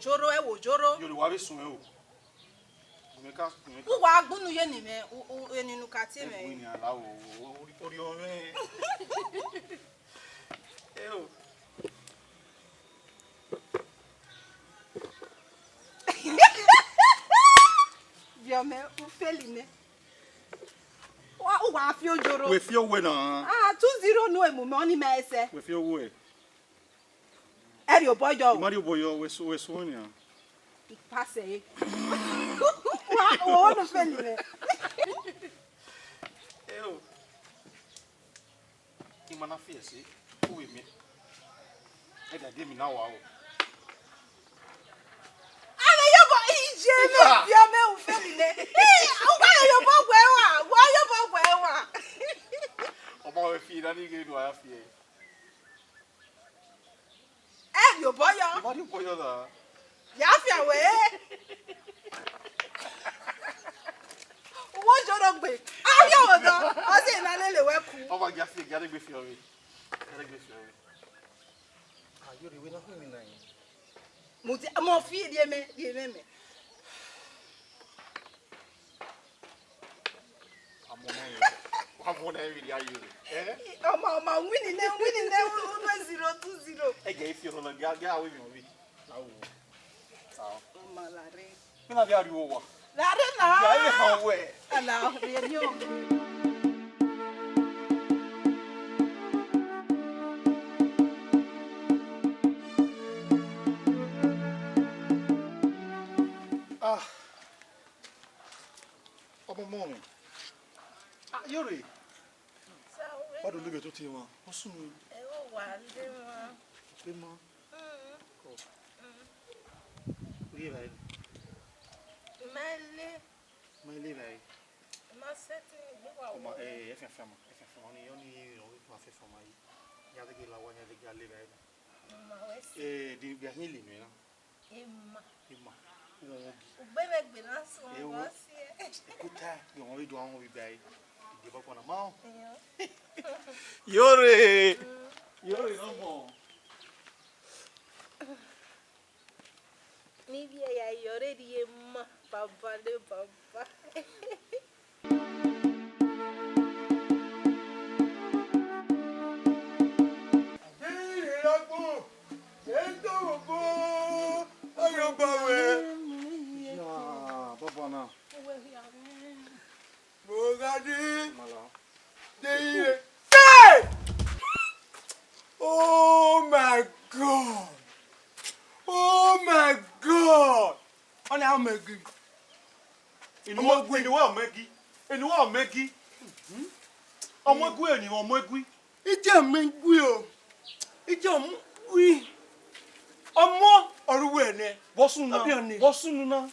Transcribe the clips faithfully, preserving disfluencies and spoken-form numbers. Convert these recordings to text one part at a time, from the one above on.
Joro, ẹ wo joro. Yori wa vbe sun ẹ o. Mẹ ka, mẹ ka. U wa gbunu ye ni mwẹ, u, u, eni nu ka tie mwẹ. Ẹgbin ni ala o, o, o, o, o, o, ẹ o. Viọ mẹ, u feli nẹ. Wa, u wa fi ojoro. Wẹ fi owẹ na. Ah, two zero nu emu mẹ, ọni mẹ ẹsẹ. Wẹ fi owẹ. Ẹ rhie obọ yọ o. I ma rhie obọ yọ, wẹ su, wẹ su nian. I pass ẹre. Wa, o nu feli nẹ. Ẹ o. I ma na fi ẹse, u vbe miẹn. Ẹ ga gie mi na wa o. Avbe iyobọ, iye mẹ, viọ mẹ, u feli nẹ. Ii, u gha iyobọ wẹ wa, wa iyobọ wẹ wa. Ọ ma wẹ fi na ni ghe nu a ya fi ẹre. Ẹ rhie obọ yọ. I ma rhie obọ yọ na. Ya fian wẹ. Uwu ojoro gbe. A rhie odọ. Ọ sẹ na lele wẹ ku. Ọ ma gia fi, gia degbe fi ọvbe. Gia degbe fi ọvbe. A yo rhie wẹ na hu mi na yin. Mu ti, mo fi rhie mẹ, rhie mẹ mẹ. Amọ na yin. Wa vọ na yin vbe rhie a yo rhie. Eh? Ọma, ọma, win nẹ, win nẹ, one zero, two zero. Ẹ gẹ ifi ọrọ na, gẹ, gẹ a wẹ emwi ọvbe. Awo. Sa. Ọma la rre. Mẹ na vbe a rrie owa. La rre na. Ya ẹ vbe han wẹ. Ala, rhie rhie o. Ah. Ọmọ mọ mi. Ah, yo rre. Sa wẹ. Wa do lughe to tie mwa. Ọ sunu. Ẹ wo wa le mwa. Pe mwa. Mm. Ko. Mm. Uri evbare. Ma le. Ma le evbare. Ma sẹtin gbe wa. Ọma, wo. Eh, ẹ fian fian ma, ẹ fian fian ma, ọni, ọni, ọni ma fian fian ma yi. Ya degbe la owa, ya degbe a le evbare. Ma wẹ si. Eh, di, bia hin le nuẹn na. Ima. Ima. Wọn gi. Ugbẹmwẹgbe na sunu. Ewo. Wa si ẹ. Ekuta, yọ wọn vbe do wọn vbe ba e. Ide bọkọ na ma. Iyo. Yo rre. Mm. Yo rre nọ mọ. Ni vbe ya yọ rre rhie ma, baba le baba. Iyọba wẹ. Ya, baba na. Mo gha dee. Mala. Dee ire. Hey! Oh my God! Oh my God! Ọna ọmọ ẹgi. Inu wa, ọmọ ẹgi. Inu wa ọmọ ẹgi. Ọmọ ẹgi eni ọmọ ẹgi. Ije ọmọ ẹgi o. Ije ọmọ ẹgi. Ọmọ ọre uwẹ nẹ. Vbọ sunu na? Ọbiọ ni. Vbọ sunu na?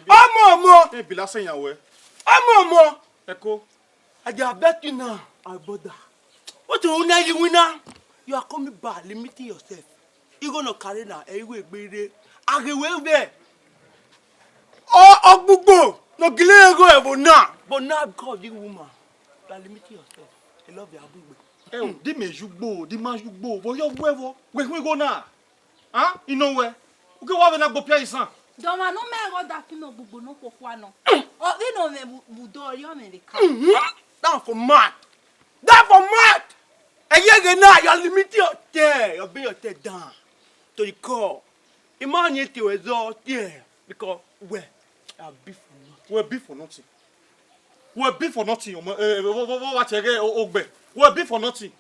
Ọmọ ọmọ. Ebila sẹ yan wẹ. Ọmọ ọmọ. Ẹko. I dey beg you now, my brother. What you wanna you win now? You are coming back, limiting yourself. Igho ne ọ kare na, ẹ i wẹ egbe rre. A ghe wẹ vbe. Ọ, ọgbugbo, ne ọ gele igho ẹvbo na. But now because of this woman, you are limiting yourself. I love you, Abugbe. Ẹ o, di mẹ ye ugbo, di ma ye ugbo, vbe ọ ye ọghuẹ vbọ? Wẹ khin igho na. Ah, I nọ wẹ. U ke wa vbe na gbe opian isan. Dọmwa ne ọ ma ẹghẹ ọdafẹn ọgbugbo ne okhuokhua nọ. Ọ vbe nọ mwẹ vbe, vbe udọ ọriọ mwẹ vbe ka. Mhm. That for mad. That for mad. Ẹyẹghẹ na, you are limiting your tẹ, you bring your tẹ down to the core. I ma ni te wẹ zọ tiẹ, because wẹ, I be for nothing. Wẹ be for nothing. Wẹ be for nothing, ọmọ, eh, vọ, vọ, vọ, vọ, wa tẹ ghe o, ogbẹ. Wẹ be for nothing.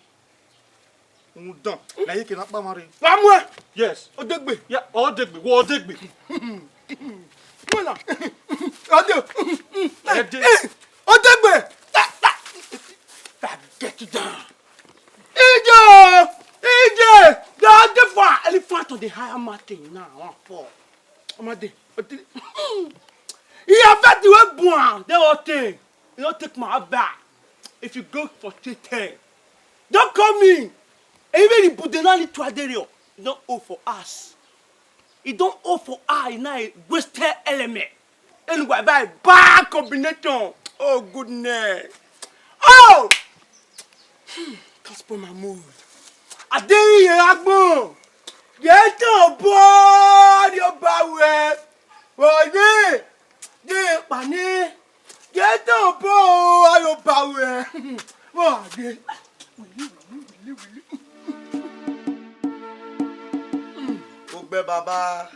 Rhunmwuda, na ye ke na kpa mwa rre. Wa muẹ. Yes. Odegbe. Ya, Odegbe, wẹ Odegbe. Muẹ na. Ode. Ode. Odegbe. Ta, ta. Ta, get it down. Ije, ije. The elephant, elephant on the higher mountain now, one fall. Ọmọdé, ọtí. He affect the way born. They all take. You don't take my back. If you go for three ten, don't call me. Even the Budenani Twadere, you don't owe for us. You don't owe for us. You not a wasted element. Anyway, bye bye combination. Oh goodness. Oh! Hmm, can't spoil my mood. I dey here, Agbon. Gie tọn obọ, Arriọba ruẹ. Vbọ ye, ye kpani. Gie tọn obọ, Arriọba ruẹ. Vbọ ye. Ogbẹ baba,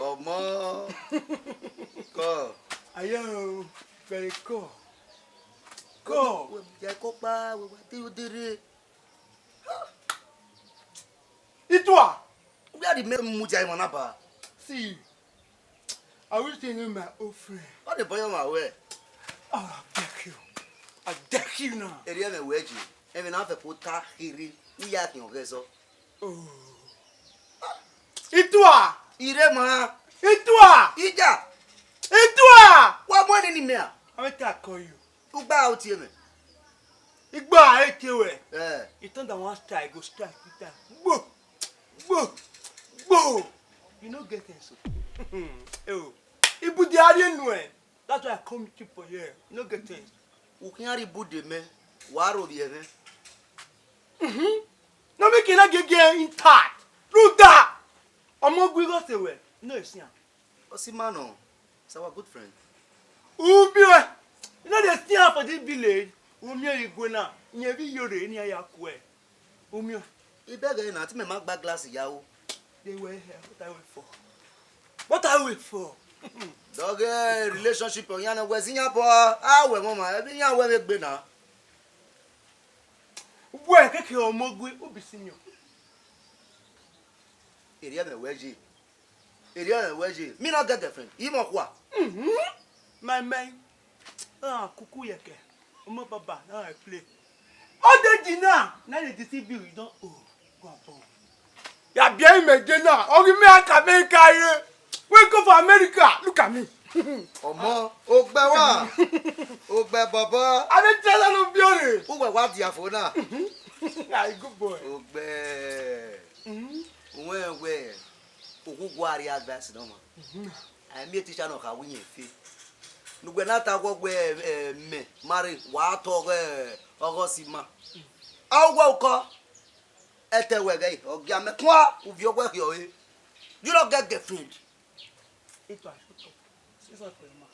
ọmọ, kọ. Aye o, very cool. Kọ. Wẹ ya kọ kpa, wẹ wa de odere. Itua! Where the men mudia him na ba? See, I wish you knew my old friend. What the boy on my way? Oh, I beg you. I beg you now. Eri ẹmwẹ wẹ ji, ẹmwẹ na fẹ ko ta kherhe, u ya khian ọghẹ zọ. Oh. Itua! Ire ma. Itua! Ija! Itua! Wa mu ẹni ni mẹ a? I want to call you. Ugba o tie mẹ. Igba e tie wẹ. Eh. He turn down one style, go strike, two time. Gbo! Gbo! Gbo! You no get sense o. Eh o. Ibude a rhie nuẹn. That's why I come meet you for here. You no get sense. U khian rhie ibude mẹ, wa ro vbiẹ mwẹ. Mhm. No make you not get, get in touch. Rhunmwuda, ọmọ gu igho sẹ wẹ, no e sian. Osima nọ, is our good friend. U miẹn, you no dey see am for this village. U miẹn igwe na, iyẹn vbe iyore ne iran ya kuẹ. U miẹn. I beg you na, te mẹ ma gba glass ya o. They were here. What are you wait for? What are you wait for? Dọghe relationship ọ yan na wẹ zẹ iyan bọ, a wẹ mọ ma, ẹbẹ iyan wẹ vbe gbe na. Wẹ keke ọmọ gu, u be senior. Eri ẹmwẹ wẹ ye. Eri ẹmwẹ wẹ ye. Me no get girlfriend. I mọ khua. Mhm. My man. Ah, kuku yẹkẹ. Ọmọ baba, na I play. All the dinner, na dey deceive you, you don old. Go and born. Ya bia imẹ je na, ọ ghi mẹ aka America ire. Wake up for America, look at me. Ọmọ, ogbẹ wa, ogbẹ bọbọ. A bẹ tell her no be ore. Uwẹ wa dia fo na. Ah, good boy. Ogbẹ. Mhm. Uwẹ wẹ, okhu gua rhie advice nọ ma. Mhm. A miẹn teacher nọ kha wẹ iyẹn fe. Ne uwẹ na ta wẹ, wẹ, eh, mẹ, ma rre, wa tọ ọghẹ, ọghẹ Osima. A wẹ ukọ, ẹtẹ wẹ ghẹ, ọ gia mẹ kuan, uvie wẹ khiọ re. You no get girlfriend. Eto asotọ. Sisọ pẹlẹ ma.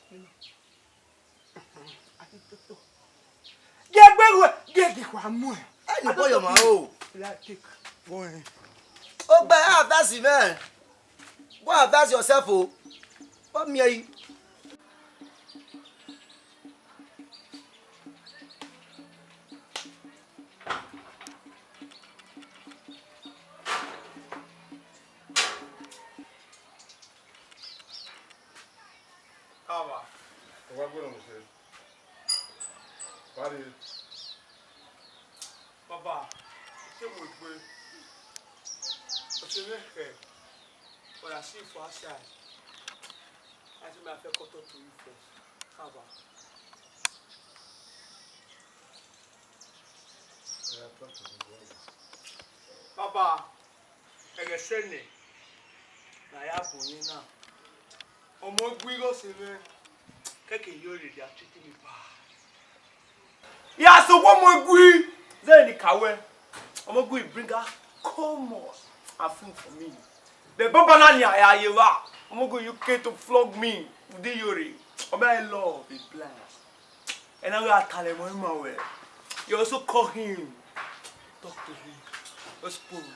Gie gbe ruẹ, gie ghi khua muẹn. Ẹ ni boy ọmọ o. Like take. Go in. Ogbẹ advice mwẹ. Go advise yourself o. Ọ miẹn yi. Ava. Ọ wa gbẹnnẹ ọmọ sẹ. Wa rrie. Baba, I te mu egbe. Ọ te mwẹ khẹ. Ọ ya si fo asae. A te ma fẹ kọtọ to you first. Ava. Baba, ẹghẹ sẹ nẹ, ne a ya bu yẹn na. Ọmọ gu igho sẹ mwẹ, kẹkẹ iyore dia treat me bad. Ya sẹ ọmọ gu, zẹ ni ka wẹ. Ọmọ gu bring out common and fun for me. But baba na ni a ya ye evba. Ọmọ gu, you came to flog me with the iyore. Ọmọ, I love is blind. And now I tell him, "Mama, well, you also call him, talk to him, just spoon."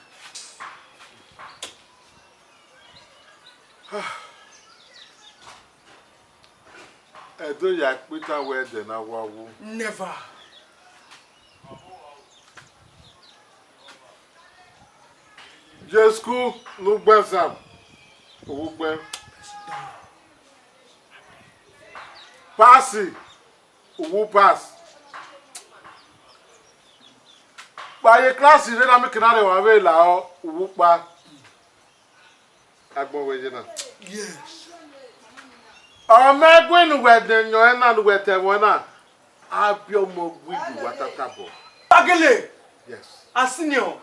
Ẹdo ya kpeta wẹ ẹdẹ na wa wu. Never. Ye school ne ugbẹn zam, uwu ugbẹn. Pass, uwu pass. Kpa ye class rre na, make na rẹn wa vbe la ọ, uwu kpa. Agbọn wẹ ye na. Yes. Ọ mẹ gu ne uwẹ dẹn yọn ẹna ne uwẹ ta ẹmwẹ na. A biẹ ọmọ gu ye uwa tata bọ. Pagele. Yes. A senior.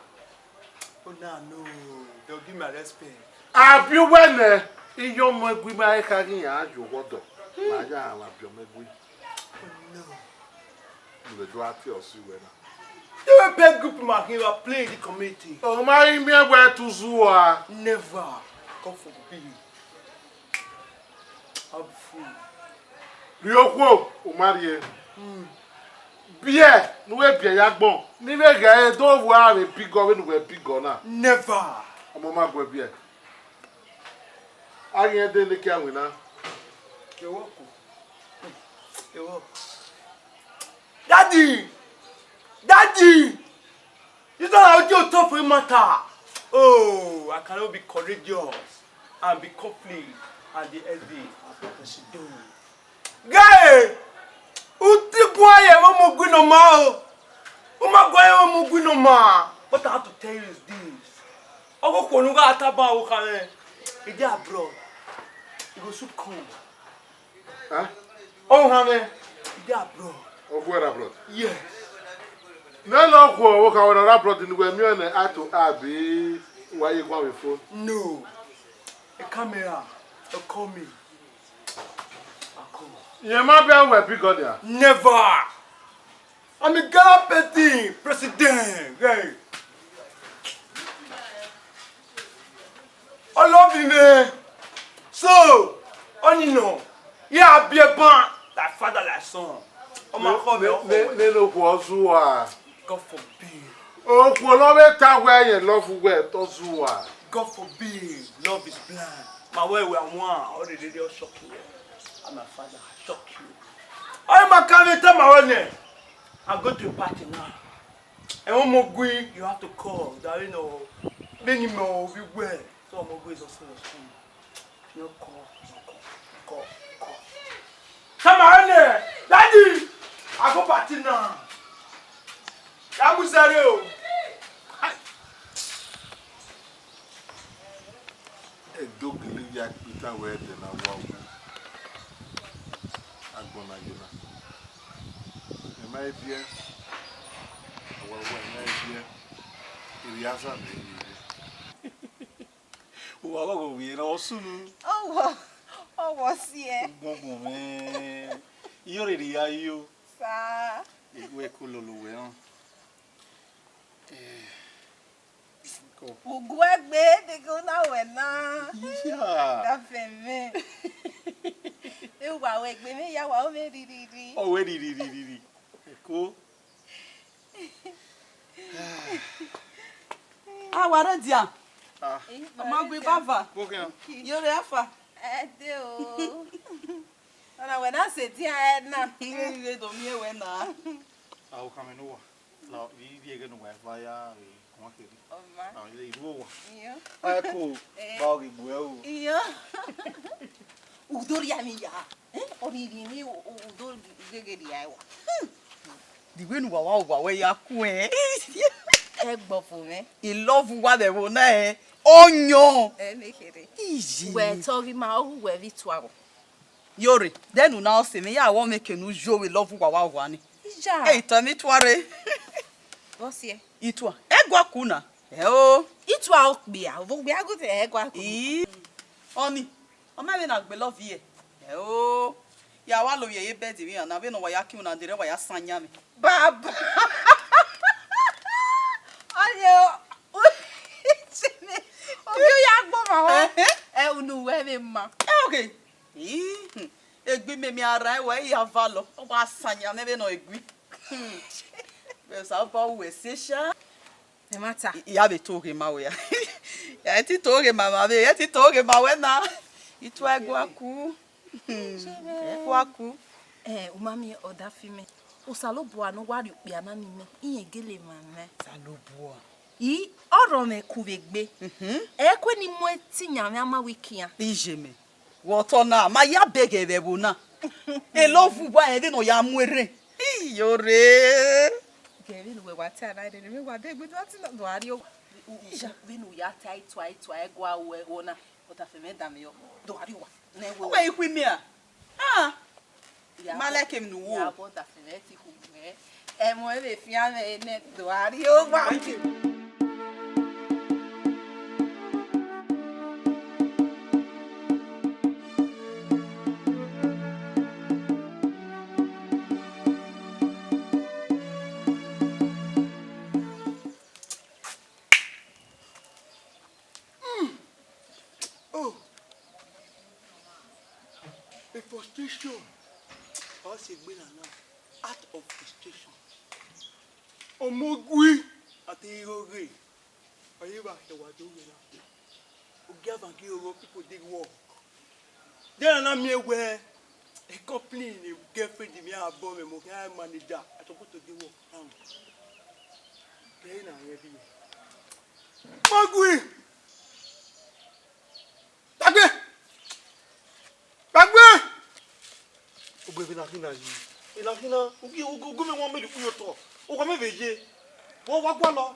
Oh, no, no. They'll give my respect. A biẹ uwẹ nẹ, iye ọmọ gu ma kha ghi yan yo wọdọ. Ma ya wa biẹ ọmọ gu. Oh, no. Mo lè do ati ọsi wẹ na. Te wẹ bẹ group ma khin wa play the committee. Ọ ma ghi miẹn wẹ te u zuọ a? Never. God forbid. I'll be free. Rhie okhuo, u ma rhie. Biẹ ne u vbe biẹ ya agbọn, ne I vbe ghẹ ẹre do vbe avbe bigọ vbene uwẹ bigọ na. Never. Ọmọ ma guẹ biẹ. A ghi rẹn de ne kia winna. You're welcome. You're welcome. Daddy! Daddy! This one I want you to talk for matter. Oh, I cannot be courageous and be conflict and the S D. Guy, u ti guan ye vbe ọmọ gui nọ ma o. U ma guan ye vbe ọmọ gui nọ ma. What I have to tell you is this. Ọghe okhuo ne u gha taba okha mwẹ, he dey abroad. He go soon come. Huh? Okha mwẹ, he dey abroad. Okhuo rre abroad? Yes. Nene okhuo okha mwẹ ne ọ rre abroad ne uwẹ miẹn nẹ, a to abi wa ye guan vbe phone? No. A camera, a call me. I come. Rẹn ma biẹ wẹ bigọ nia? Never. I'm a Ghana person, president. Hey. Ọ love me. So, ọni nọ, I a biẹ ban like father like son. Ọ ma khọ mwẹ, ọ khọ mwẹ. Nene okhuo zuwa. God forbid. Okhuo ne ọ vbe ta wẹ rẹn love wẹ, ọ zuwa. God forbid, love is blind. Ma wẹ wẹ wan, ọ rherere ọ shock wẹ. I'm a father, I shock you. Ọ ma ka vbe tama wẹ nẹ, I go to a party now. Ẹmwẹ ọmọ gui, you have to call. That you know, vbene imẹ ovbi wẹ, so ọmọ gui is also your son. No call, no call, call, call. Tama wẹ nẹ, daddy, I go party now. Ya mu zẹre o. Ẹdẹ ogele ya kpita wẹ ẹdẹ na wa wu, agbọn na ye na. Ẹ ma biẹ, a wa wu, ẹ ma biẹ, erriọ aza mẹ ye. Uwa ghọghọ ovbi ẹre ọ sunu. Ọwọ, ọwọ siẹ. Gbọngbọn mwẹ. Iyore rhia yo. Sa. Ewe ko lolo wẹ rọn. Eh, ko. Uguẹgbe, dege una wẹ na. Iya. Dafẹ mẹ. E wa wẹ egbe mẹ ya wa o mẹ ririri. Ọ wẹ ririri. Eko. A wa rre dia? Ah. Ọmọ gbe bava. Bókè hàn. Iyore afa. Ẹ dẹ o. Ọna wẹ na sẹ dia ẹ na. Ire do miẹn wẹ na. Aho kan mẹ ne uwa. La, vbe ivbi ẹghẹ ne uwa eva ya, eh, ọmwa kherhe. Ọma. Ah, ile iru owa. Iyo. Ẹ ko, eh, ba ọ ghi gbuẹ o. Iyo. Udo rhia emwi ya. Eh, ọ rhie emwi, u-, u-, udo ghe ghe rhia ẹwa. Hmm. The way ne uwa wa, uwa wẹ ya kuẹn. Ẹ gbọfo mwẹ. I love uwa vbe ẹvbo na, eh. Ọyọn. Ẹ ne kherhe. Iye. Wẹ tọ ghi ma, ọ hu wẹ vbe ituaro. Iyore, then una ọse mwẹ, ya wọ mwẹ ke ne u yo vbe love uwa wa uwa ni. Iya. Ẹ i tọ emwi ituare. Vbọ siẹ? Itua. Ẹgua ku na. Ẹ o. Itua okpia, ovbi okpia gute ẹgua ku. Ii. Ọni, ọ ma vbe na gbe love ye. Ẹ o. Ya wa lo ye ye bed vbe iran na, vbene wa ya ki una dere wa ya san yan mwẹ. Baba. Ọni o. Ovbi ya gbọ ma wa. Ẹhẹn. Ẹ unu wẹ vbe ma. Ẹ, okay. Ii, hmm. Egbe imẹ, mia rran ẹre, wẹ i ya valọ, ọ wa san yan mwẹ vbene ọ egui. Hmm. Vbe Osanobua ru wẹ ẹse sha. Ẹ ma ta. I, I ya vbe to ghe ma wẹ a. Ya ti to ghe ma ma vbe, ya ti to ghe ma wẹ na. Itua ẹgua ku. Hmm. Ẹgua ku. Ẹ, u ma miẹn ọdafẹn mwẹ. Osanobua ne ọ wa rhie okpia na ni mẹ, irẹn gele ma mwẹ. Osanobua. I, ọ rọ mwẹ ku vbe egbe. Mhm. Ẹ kue ne I mu ẹtin yan mwẹ, a ma wẹ I kian. Iye mẹ. Vbe otọ na, ma ya bẹghe vbe ẹvbo na. Elọvu uwa rẹn vbene ọ ya mu erhẹn. Iyore. Ghe vbene uwẹ wa ta na, rere vbe wa de egbe do ati na, do a rrie owa. Vbene u ya ta itua, itua ẹgua ru ẹvbo na, ọdafẹn mwẹ da mwẹ yọ, do a rrie owa. Nẹ wẹ. Uwẹ i khu imian. Ah. Ma like emwi ne u wo. Ya bọ ọdafẹn mwẹ ti khu mwẹ. Ẹmwẹ vbe fian mwẹ nẹ, do a rrie owa. Frustration. Ọ sẹ egbe na na. Out of frustration. Ọmọ gui. Ati igho ghe. Ọ ye vba hẹ wa do ghe na. Ogieva ghi roro, people dey work. Then na miẹn wẹẹ, a company ne girlfriend mẹ a bọ mwẹ, mẹ khian manager, I suppose to dey work now. Then na yẹn bi yẹn. Magui! Dagbe! Dagbe! Ogbe vbe na khin na yi. Ena khin na, ugi, ugi, ugi mẹ wan mẹ rhie ukpu ye otọ. Owa mẹ vbe ye. Wa, wa gualọ.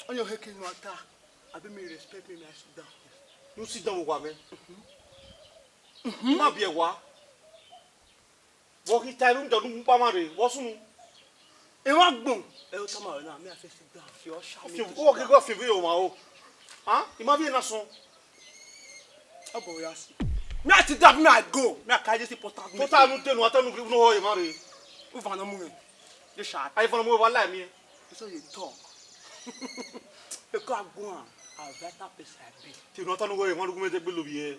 Ọni ọ hẹ ke ne a ta. Abi mi respect me, me I sit down. You sit down vbe owa mwẹ. Mhm. I ma biẹ wa. Vbe ọ ghi ta erhunmwuda ne u mu kpa mwa rre, vbe ọ sunu? Emwa agbọn, ẹ, ọ tama rẹ na, me I first sit down. Fi ọ sha. Fi, u ghi gha fi vbe ọmwa o. Han? I ma vbiẹ na sọn. Ọ bọ ya si. Me I sit down, me I go. Me I carry this important message. Tota nu denu, ata nu, nu họ emwa rre. U va nọ mu mwẹ. Ye sha. Ai, fana mu wa la mi. So you talk. Because I go on, I better person I be. Ti no tanu wẹ wan gu mẹ te gbe lo vbiẹ.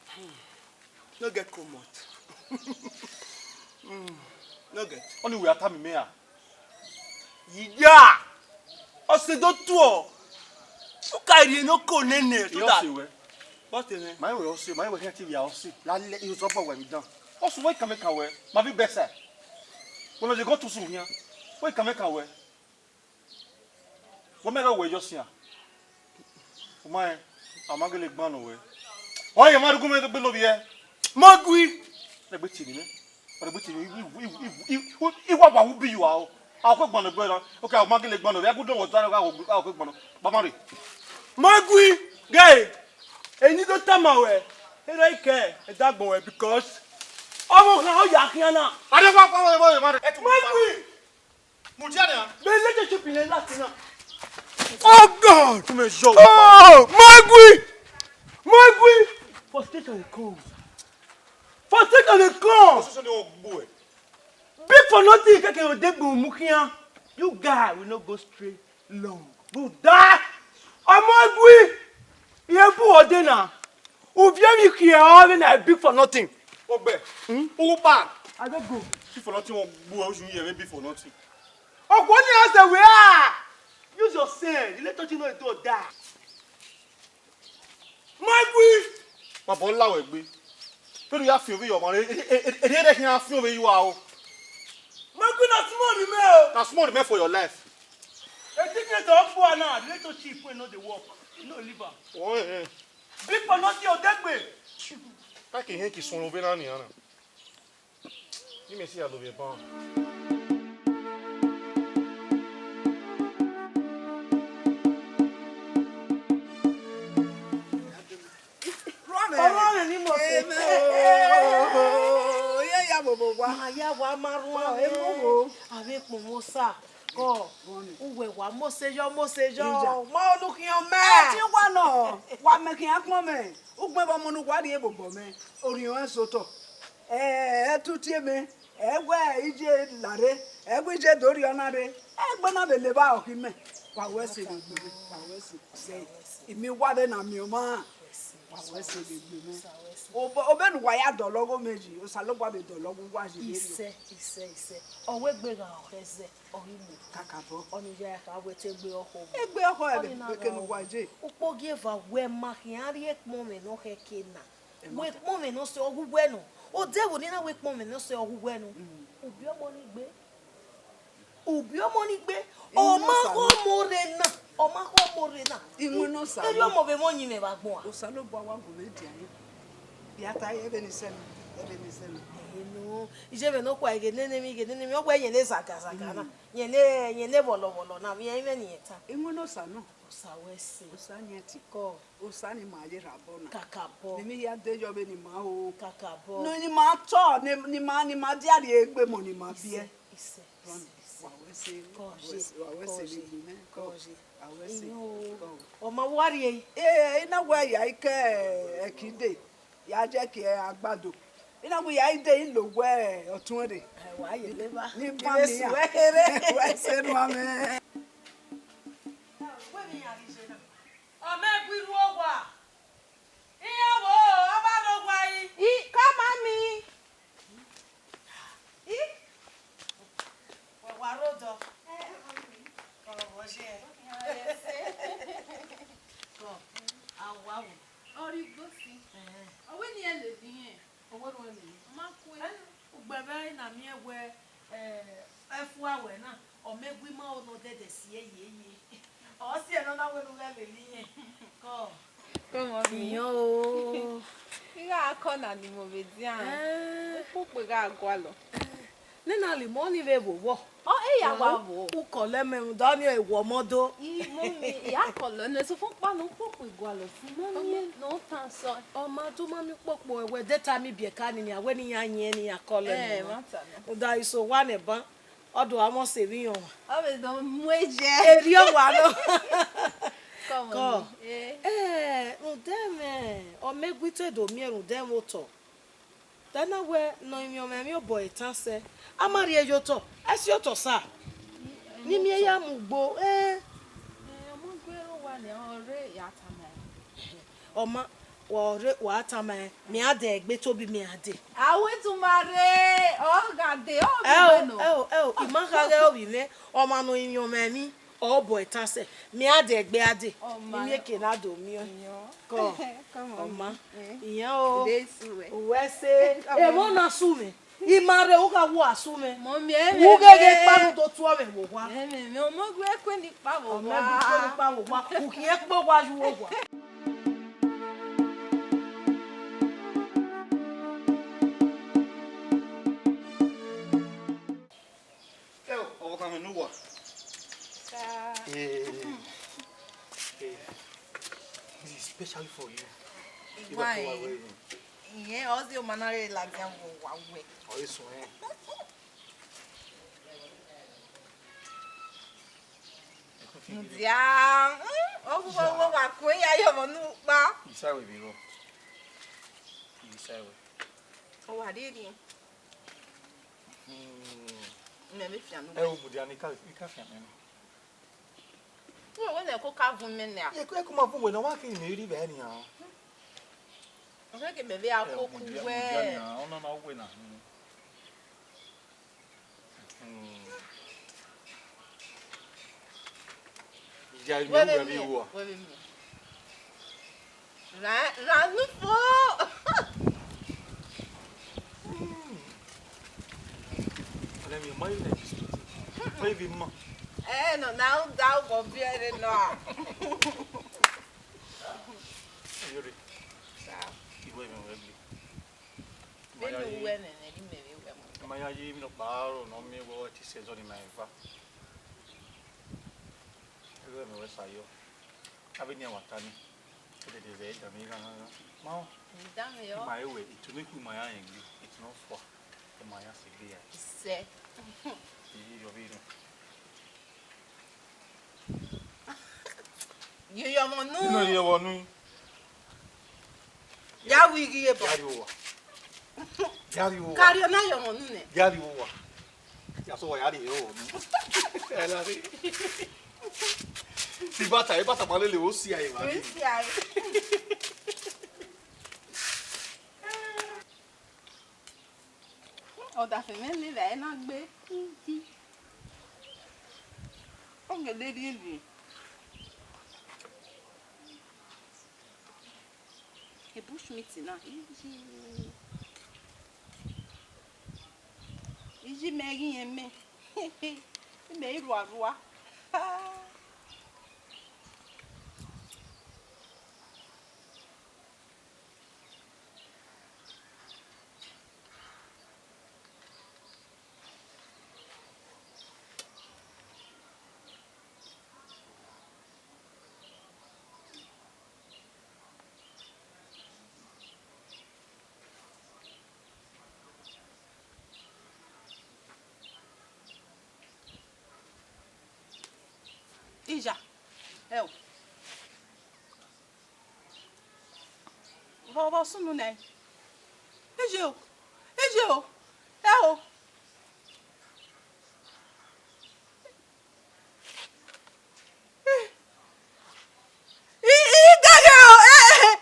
Hmm. No get cold mouth. Hmm. No get. Only we attack me, me ah. Iya! Ọse do tuọ. U ka rhie ne oko nene, so that. Ọse wẹ. What the hell? Ma wẹ ọse, ma wẹ khian ti via ọse. La le, i zọ bọ wẹ mi dan. Ọse wẹ kamẹ ka wẹ. Ma vi bẹsẹ. Wẹ nọ ye gọ tusu khian. Wẹ kamẹ ka wẹ. Wẹ mẹ gha wẹ yọ sian. U ma rẹn, a ma gele gban nọ wẹ. Ọ ye ma rugumẹ gbe lo vbiẹ. Magui. Ẹgbẹ tie ni mẹ. Ọre gbe tie ni, i, i, i, i, i, i wa wa wu bi yu a o. A kwe gban nọ gbe na. Okay, a ma gele gban nọ. Ya gu dọn wọ ta, a kwe gban nọ. Ba ma re. Magui, guy. Eni do tama wẹ. Ero ike, ẹ dagbọn wẹ because ọmọ kan ọ ya khian na. Ade wa pa wẹ, wẹ, wẹ, ma re. Magui. Mudia nia. Me relationship in the last now. Oh God! Come and show. Oh, Magui! Magui! Frustration dey come. Frustration dey come. Frustration dey come. Big for nothing, keke o de gbe mu khian. You guy will not go straight long. Buda! Ọmọ Magui! Iye bu ọdẹ na. Uvie mi khian ọ vbe na big for nothing. Ogbe. Hmm? Uwu pa. I don't go. Big for nothing, wọn gbu ẹ, oṣù yẹn big for nothing. Ọkọ ni a sẹ wẹ a. Use your sense. Ilé tó ti náà ètò ọ̀dà. Magui. Bàbá ńlá wẹ̀ gbé. Pẹ̀lú ya fi òwe yọ̀ mọ́, èdè rẹ̀ kí n fi òwe yọ̀ o. Magui na small remain o. Na small remain for your life. Eti mi ẹ̀tọ́ fún wa náà, relationship wey no dey work, no leave am. Oh, eh, eh. Big for nothing, Odegbe. Ka ke ihe ki sọnrọn vbe na nian na. Ni mẹ si ya lovbiẹ ban. Ọmọ rẹ ni mo se. Amen. Oh, ye ya bobo wa. Ma ya wa ma rua. Ma, e mo wo. Avbe ekpọnmwẹ Osa. Kọ, uwẹ wa mose yọ, mose yọ. Iya. Ma onu khian mẹ. Ẹ ti wa nọ, wa mẹ khian kpọnmwẹ. Ugbẹn vbe ọmọ ne uwa rhie bobọ mwẹ, orhiọn ẹse otọ. Ẹ, ẹ tutie mẹ, ẹ wẹ ije la rre, ẹ wẹ ije do rhie ọna rre. Egbe na vbe levba ọkhi mẹ. Wa wẹ ẹse vbe egbe mwẹ, wa wẹ ẹse. Sẹ, imi wa vbe na miẹn ọmwa. Wa wẹ ẹse vbe egbe mwẹ. Obọ, obọ ne uwa ya dọlọ ọghe mẹ yi, Osanobua vbe dọlọ ọghe uwa yi vberriọ. Isẹ, isẹ, isẹ. Ọ wẹ egbe gha ọkhẹ zẹ. Ọ ghi mu. Kakabọ. Ọni ya kha wẹ te egbe ọkhọ mu. Egbe ọkhọ ẹre, ọni na wẹ kene gha uwa mu. Je. Ukpogieva wẹ ma khian rhie ekpọnmwẹ ne ọ khẹke na. Ẹ ma wẹ ta. Ekpọnmwẹ ne ọ sẹ ọghe uwẹ nọ. Odẹ vbo ne na wẹ ekpọnmwẹ ne ọ sẹ ọghe uwẹ nọ. Mm. Ubi ọmọ ni gbe. Ubi ọmọ ni gbe. Inú Osa. Ọ ma khọ ọmọ rre na. Ọ ma khọ ọmọ rre na. Inú Osa. Erriọ ọmọ vbe mwẹ ọyinmwẹ vbe agbọn a. Osanobua wa gu mwẹ dia ye. Ya ta ye ẹvbo ne isẹ nọ. Ẹvbo ne isẹ nọ. Ẹhẹ nọ. Iye vbe ne ọ kua ghe nene emwi, ghe nene emwi, ọ wẹ yẹn ne zagazaga na. Mm. Yẹn ne, yẹn ne vbọlọvbọlọ na, vbe iran mwẹ ne irẹn ta. Inwẹn ne Osa nọ. Osa wẹ ẹse. Osa yẹn ti. Kọ. Osa ne ima ye rhabọ na. Kakabọ. Ne emwi hia de yọ vbene ima ho. Kakabọ. Ne ima tọ, ne, ne ima, ne ima dia rhie egbe emọ ne ima biẹ. Isẹ, isẹ, isẹ, isẹ. Wa wẹ ẹse, kọ wa wẹ ẹse, wa wẹ ẹse vbe egbe mwẹ, kọ. Wa wẹ ẹse, kọ. Ọ ma wa rhie. Ee, I na wẹ ya i ke ẹkide. Ya je ke agbado. I na wẹ ya i de, I lo wẹ ọtuẹn rre. Ẹ, wa ye leba. Ni ba mi ya. Wa ẹse nuan mwẹ. Wẹ mi ya rhie na. Ọ mẹ gbe iru owa. Dede si eye ye. Ọ si ẹre nọ na wẹ ne u ghẹ lele irẹn. Kọ. Kọ, mummy. Iyẹn o. I gha kọ na ni mo vbe dian. Eh. Ukpokpo gha gualọ. Nena, lele imẹ ọnii vbe vbo wọ. Ọ, e ya wa vbo. U kọlọ mẹ rhunmwuda ọnii ọ wọ ọmọ do. I, mummy, I ya kọlọ nẹ, sokpan ukpana ukpokpo gualọ si, mummy, ne ọ tan sọ. Ọ ma do, mummy, ukpokpo ẹwẹ de ta mi biẹ ka ni, a wẹ ne iran yẹn ne iran kọlọ. Eh, mẹ. Ma ta nọ. Rhunmwuda iso wa nẹ ban. Ọ do a mwẹ ọse vbe irẹn ọmwa. Ọ vbe do mu eje. Erriọ wa nọ. Kọ, mummy. Kọ. Eh. Eh, rhunmwuda mwẹ, ọ mẹ gu te do miẹn rhunmwuda mwẹ otọ. Dana wẹ ne ọ rinmwian mwẹ emwi obọ etan sẹ, a ma rhie ye otọ, ẹ si otọ sa. Ne I miẹn ya mu ugbo, eh. Eh, ọmọ gu ẹre owa nẹ, ọ rre ya tama ẹn. Ọ ma, wa rre, wa tama ẹn, mẹ a dẹ egbe Tobi, mẹ a dẹ. A wẹ tu ma rre, ọ gha dee, ọ vbe Ẹ o, wẹ nọ. Ẹ o, ẹ o, I ma kha ghẹ ovbi mwẹ, ọmwa ne ọ rinmwian mwẹ emwi. Ọ bọ etan sẹ, mẹ a dẹ egbe a dee, Ọ ma. Ne I miẹn eke ne a do miẹn. Iyẹn. Kọ, Kọ, mummy. Ọ ma. Eh. Iyẹn o. Ire su wẹ. Uwẹ sẹ, Kọ, emọ mummy. Na su mwẹ. I ma rre, u gha wu a su mwẹ. Mummy, ẹ U ghẹ ghẹ mẹ. Kpa nu do tuẹ mwẹ vbe owa. Ẹ mẹ, mẹ ọmọ gu ẹkue ni kpa vbe Ọ mẹ gu tuẹ ni owa. Kpa vbe owa. U khian kpe owa yu owa. Ẹ o, ọvbokhan mwẹ ne uwa. Sir. Eh, eh, this is specially for you. Why? Iwa ko wa we. Iyẹn, ọ zẹ ọma na rre ladian vbe owa wẹ. Ọ i suẹn. Mudia, mm, ọ gu wa wa kun ya ye ọmọ ne ukpa. Isa we vbe rọ. Isa we. Ọ wa rhirhi. Hmm. Mẹ vbe fian nu. Ẹ o, mudia ne I ka, I ka fian mẹ na. Wẹ wẹ nẹ ko ka vun mẹ na. Ẹ ko, ẹ ko ma vun wẹ na, wa ke mẹ rri vbe nian. Ọ ke mẹ vbe a Ẹ, ko ku mudia, wẹ. Mudia nian, ọ nọ na wẹ na. Hmm. Hmm. Iya, Wẹ vbe miẹn, wẹ vbe miẹn, wẹ vbe miẹn. Ra, ra nu fo. Hmm. Ọnẹ miẹn, ma ye na this. Ma ye vbe ma. Ẹ, nọ, na u da u gọ biẹ re nọ a. Yori. Sa. Iwẹ mẹ wẹ gbe. Vbene uwẹ nene, ne imẹ vbe wẹ mu. Ma ya ye emwi nọkpa aro ne ọ miẹn wẹ ọ te sẹ ẹzọ ni ma eva. Iwẹ mẹ wẹ sa yọ. Avbe enian wa ta ni. Dede zẹ dan mi ghan ghan ghan. Ma ọ. Ni dan mi yọ. Ma ewẹ, itu ne ku ma ya rẹn gbe, itu ne ọ fua. Ẹ ma ya sẹ egbe ya. Isẹ. Iyi yọ vbe run. Ye yọ ọmọ nu. Ino ye vbọ nu. Ya wi ghi ye bọ. Gari owa. Gari owa. Kari ọna ye ọmọ nu nẹ. Gari owa. Ya so wa ya ri owa nu. Ẹ la ri. Ti bata, e bata ma lele o si aye ma. O si aye. Ọdafẹn mwẹ lele ẹre na gbe. Ọ gele rhie rhie. E bush meat na. Iye. Iye mẹ ghi rẹn mẹ. Imẹ i rua rua. Ija, ẹ o. Vbọ, vbọ sunu nẹ? Ije o, ije o, ẹ o. I, i dẹghe o, ẹ, ẹ.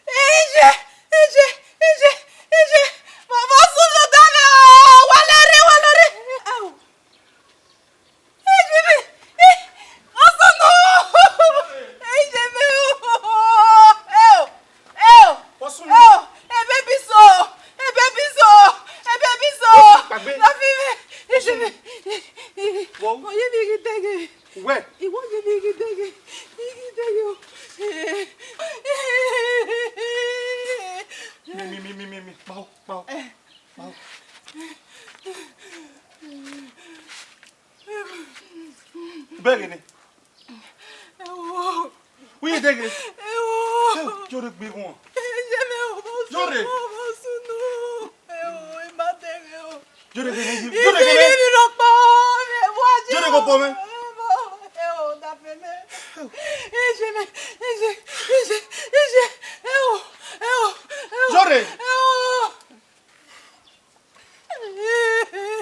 Ije, ije, ije, ije, vbọ sunu dọlọ, wa lọ rre, wa lọ rre. Au. Ije mẹ, ọ sunu. Ije mẹ o. Vbọ? Ọ ye vbe ghi dẹghe. Uwẹ? Iwọ ye vbe ghi dẹghe. I ghi dẹghe o. Mi, mi, mi, mi, mi, mi. Kpao, kpao, kpao. Bẹghe nẹ. Ẹo. Uye dẹghe. Ẹo. Yọrre gbe wọn. Ẹ jẹ mẹ o, mo sunu, mo sunu. Ẹo, I ma dẹghe o. Yọrre gbe nẹ, yọrre gbe nẹ. Iyẹn ni rọkpa, mẹ wa jẹ. Yọrre gbe ọbọ mẹ. Ẹo, dafẹ mẹ. Ẹ jẹ mẹ, ẹ jẹ, ẹ jẹ, ẹ jẹ. Ẹo, ẹo, ẹo. Yọrre. Ẹo.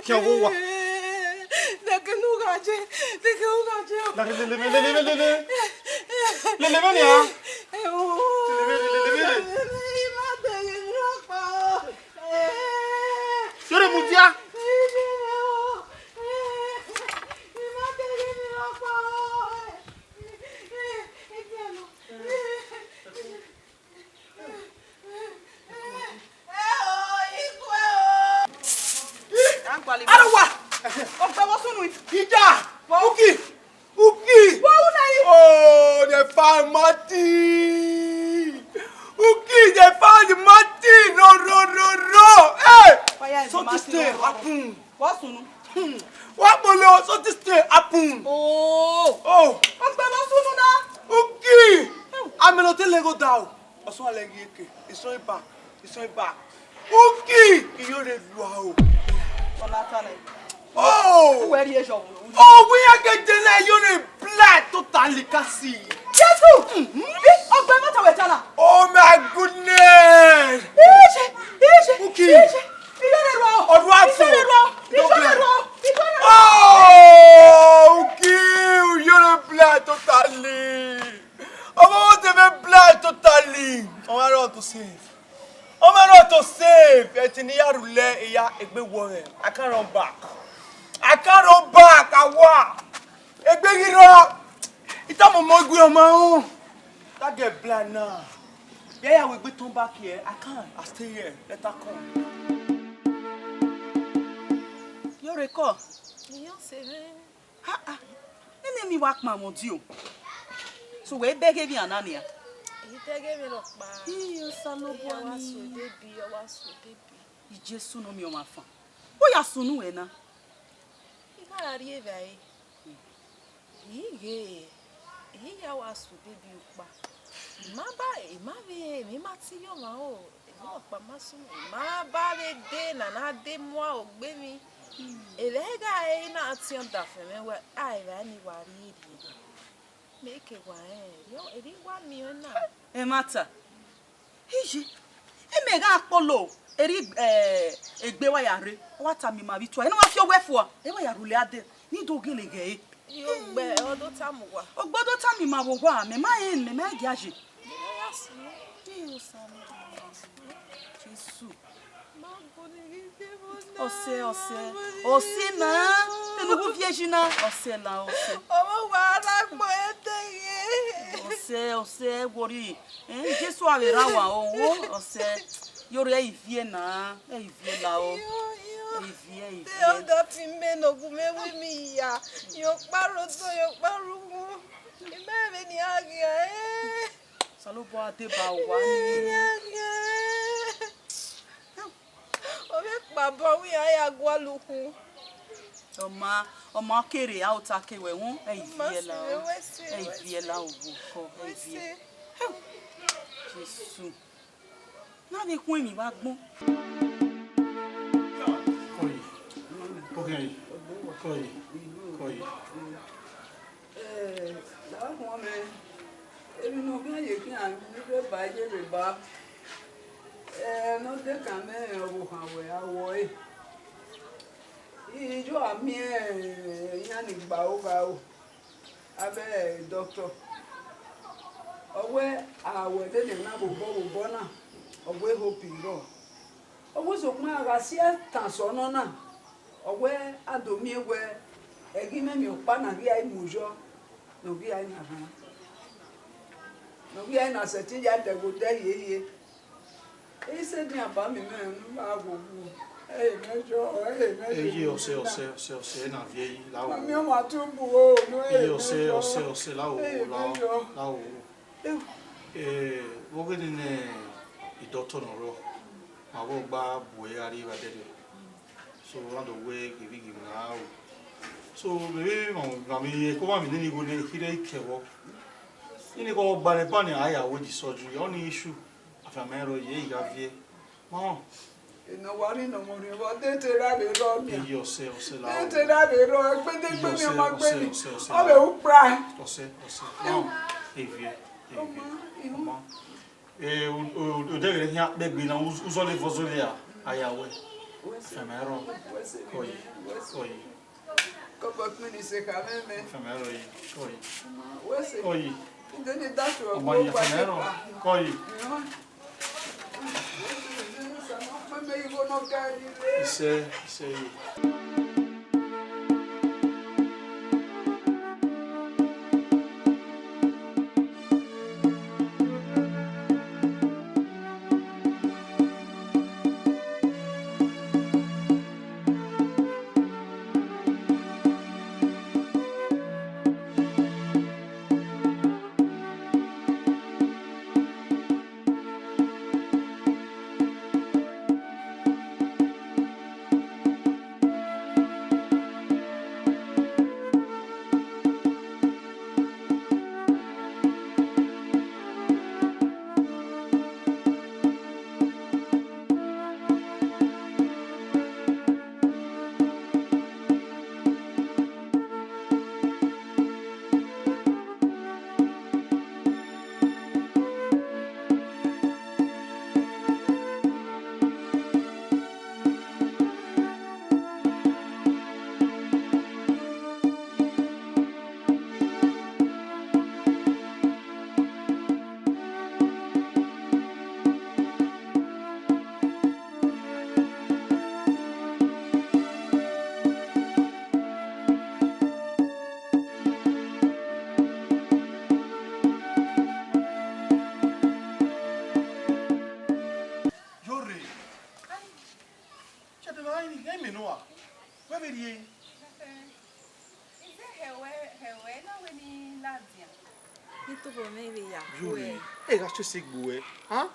Khian wo wa. Nẹkẹ ne u gha je, nẹkẹ ne u gha je o. Lele, lele, lele, lele, lele. Lele vbenian. Ẹo. Lele, lele, lele, lele. I ma dẹghe ne u rhọkpa o. Yọrre mudia. I ma dẹghe ne u rhọkpa o. Arowa! Ọgbẹvbọ sunu. Ida! Uki! Uki! Wo wu na yi? Oh, the fine Martin! Uki, the fine Martin! Ro, ro, ro, ro! Hey! Something still happen. Wa sunu. Hmm. Wa kpolo, something still happen. Oh. Oh. Ọgbẹvbọ sunu na. Uki! Amẹ ne ọ te lẹ gho da o. Ọsọn alẹ ghi eke, it's not back, it's not back. Uki, iyore lua o. Jonathan. Oh! Uwẹ rhie zọ. Oh, we are getting there, iyore black totally kasi. Jesu! Ọgbẹvbọ ta wẹ ta na. Oh my goodness! Ije, ije, Uki. Ije. Iyore lua o. Ọdua fo. Iyore lua o. Iyore lua o. Iyore lua o. Oh, Uki, iyore black totally. Ọmọ wo te vbe black totally. Ọmọ rọ to save. Ọmọ rọ to save. Ẹtin ne I ya rhulẹ, I ya egbe wọọ mwẹ. I can't run back. I can't run back. Awa. Egbe ghi rrọọ. I tama ọmọ igue ọmọ ahọn. That girl blind now. Yeah, yeah, we be turn back here. I can't. I stay here. Let her come. Yore kọ. Iyọ se mwẹ. Ha ha. Enemy wa kpama ọdio. So wẹ bẹghe emwi ana nia. I dẹghe emwi rhọkpa. Iyo, Osanobua. Iya wa ni. Suo debi, ọ wa suo debi. Jesu ne ọ miẹn ọmwa fan. Wo ya sunu wẹ na. I gha ra rri evbare. I ghe, I ya wa suo debi ukpa. I ma ba, I ma vbe, I ma te iyọmwa o. Emwi rhọkpa ma sunu, I ma ba vbe de ne a na de mu aro gbe emwi. Evbare gha re na tiọn ọdafẹn mwẹ wẹ, a, evbare ni wa rhie rhie. Mẹ ke wa rẹn, erriọ, erriọ I wa miẹn ọna. Ẹmwata. Iye, imẹ gha kpolo, erriọ, eh, egbe wa ya rre, ọ wa tama ima vbe itua, ene ọ wa fi owẹ fua, ẹ wa ya rhulẹ adẹ, ne I do gele ghẹ ẹre. Ogbe, ọ do tama uwa. Ogbe do tama ima vbe owa, mẹ ma rẹn, mẹ ma gia ye. Jesu. Ọsẹ, ọsẹ, ọsẹ na, te ne u viẹ yi na, ọsẹ la, ọsẹ. Ọmọ wa ra gbọn ẹdẹ ye. Ọsẹ, ọsẹ, wori, eh, Jesu avbe ra wa o, wo, ọsẹ, yore ẹ i viẹ na, ẹ i viẹ la o, ẹ i viẹ, ẹ i viẹ. Te ọdọ fi mẹ ne ogun mẹ wi mi ya, yo kparo do, yo kparo wu, imẹ vbe ni a ghian, eh. Osanobua deba uwa ni. Ovbi ekpa bọ wẹ iran ya gualọ ukhun. Ọ ma, ọ ma kere, a ota ke wẹ wọn, ẹ i viẹ la o, ẹ i viẹ la o, vbo kọ, ẹ i viẹ. Jesu. Na vbe khuẹn emwi vbe agbọn. Kọye, kọye, kọye, kọye. Eh, la khuọnmwi, emwi ne ọ khian ye khian, ne I rre ba, I ye rre ba. Eh, ne ọ dekan mwẹ ọvbokhan wẹ a wọe. I yo a miẹn iran ni gba ogha ro, avbe doctor. Ọ wẹ a wẹ dede na vbe obọ, vbe obọ na, ọ wẹ hope rrọọ. Ọ wẹ sokpan a gha si ẹtan sẹ ọnọ na, ọ wẹ a do miẹn wẹ ẹghẹ imẹ miẹn ọkpa na ghi a i mu yọ, ne ọ ghi a i na rhan, ne ọ ghi a i na sẹtin ya dẹghe odẹ hiehie. I sẹ edian ba miẹn mwẹ ne u gha wu owu, ẹ Eye, ọsẹ, ọsẹ, ọsẹ, ọsẹ, na viẹ yi, la o. Mami, ọmọ tun bu o, no, eye, ọsẹ, ọsẹ, ọsẹ, la o, la o, la o. Eh, vbe ọghe ne idọtọ nọ rrọọ, ma vbe gba bu ẹre gha rrie evba dẹdẹ. So, rhan do wẹ ghe vbe ghi na o. So, vbe ma mi, ko ma mi nene igho ne kherhe ikẹvbọ. Nene igho gba ne ba ne a ya wẹ the surgery, ọni issue. Afianma ẹre ọ ye, ẹ i gha viẹ. Ma họn. Ena wa rhie ne ọmọ rhiọnmwẹ, de te ra vbe rrọọ nia. Eye, ọsẹ, ọsẹ, la o. De te ra vbe rrọọ, ẹgbẹdẹgbẹ ne ọmọ gbe ni. Ọsẹ, ọsẹ, ọsẹ, la o. Ọ vbe ru kpra. Ọsẹ, ọsẹ, la o. Eviẹ, eviẹ. Ọmọ, ihun. Ọmọ. Eh, u, u, u deghẹ khian kpẹgbe na, u, u zọlọ evọ zọlọ a, a ya wẹ. Afianma ẹre ọ. Kọye, kọye. Kọkọ kpini se kha mwẹ mẹ. Afianma ẹre ọ ye, kọye. Wẹ se. Kọye. Inde ni datu ọmọ ọgbo ye, afianma ẹre ọ. Kọye. Isẹ, isẹ ye. Yọrre. Chedema, ghẹ mẹ nọ a, wẹ vbe rhie. Ize hẹ wẹ, hẹ wẹ na wẹ ne I ladian. Ne I tobọ mwẹ vbe ya. Yọrre, ẹ gha chosi gbe uwẹ, ha?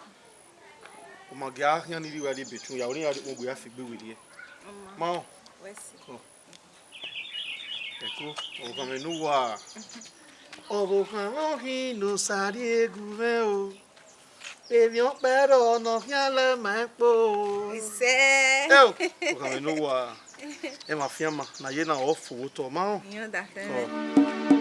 Ọ ma gie a khian ni rri uwa rrie bedroom, ya wẹ ne iran rhie ukpọn gbe ya fi egbe werriẹ. Ọma. Ma họn. Wẹ sẹ. Kọ. Ẹko, ọvbokhan mwẹ ne uwa. Ọvbokhan mwẹ ọ khin ne Osa rhie gu mwẹ o. Emwi ọkpa ẹrọ ne ọ khian lẹ ma kpo. Isẹ. Ẹ o, ọvbokhan mwẹ ne uwa. Ẹ ma fian ma, na ye na ọ fo otọ, ma họn. Iyan da fẹ. Ọ. Mwẹ.